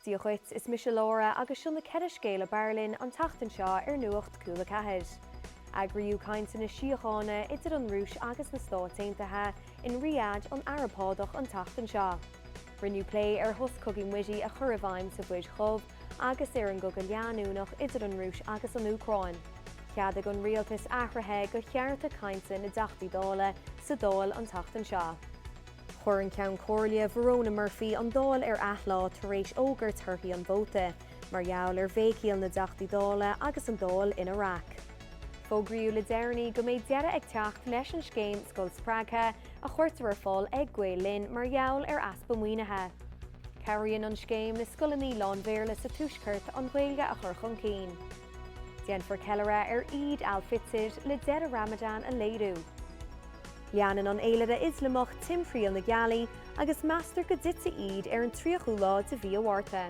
Dia dhuit, is mise Laura agus seo na 4 scéal ab fhearr linn an tseachtain seo ar Nuacht Cúla 4. Eagraíodh cainteanna síochána idir an Rúis agus na Stáit Aontaithe in Riyadh, an Araib Shádach an tseachtain seo. Rinneadh plé ar shos cogaidh muirí a chur i bhfeidhm sa Mhuir Dhubh agus ar an gcogadh leanúnach idir an Rúis agus an Úcráin. Cheadaigh an rialtas athruithe do chearta cainte na dTeachtaí Dála sa Dáil an tseachtain seo. Chuir an Ceann Comhairle Verona Murphy an Dáil ar athlá tar éis fhógairt thorthaí an vóta, mar gheall ar bhéicíl na dTeachtaí Dála agus an Dáil ina raic. Fógraíodh le deireanaí go mbeidh deireadh ag teacht leis an scéim Scoil Spreagtha a chuirtear ar fáil ag Gael Linn mar gheall ar easpa maoinithe. Cabhraíonn an scéim le scoileanna lán-Bhéarla sa Tuaisceart an Ghaeilge a chur chun cinn. Déanfar ceiliúradh ar Eid al-Fitr le deireadh Ramadan a léiriú. Leanann an fhéilire Ioslamach timthriall na gealaí agus meastar go dtitfidh Eid ar an 30ú lá de mhí an Mhárta.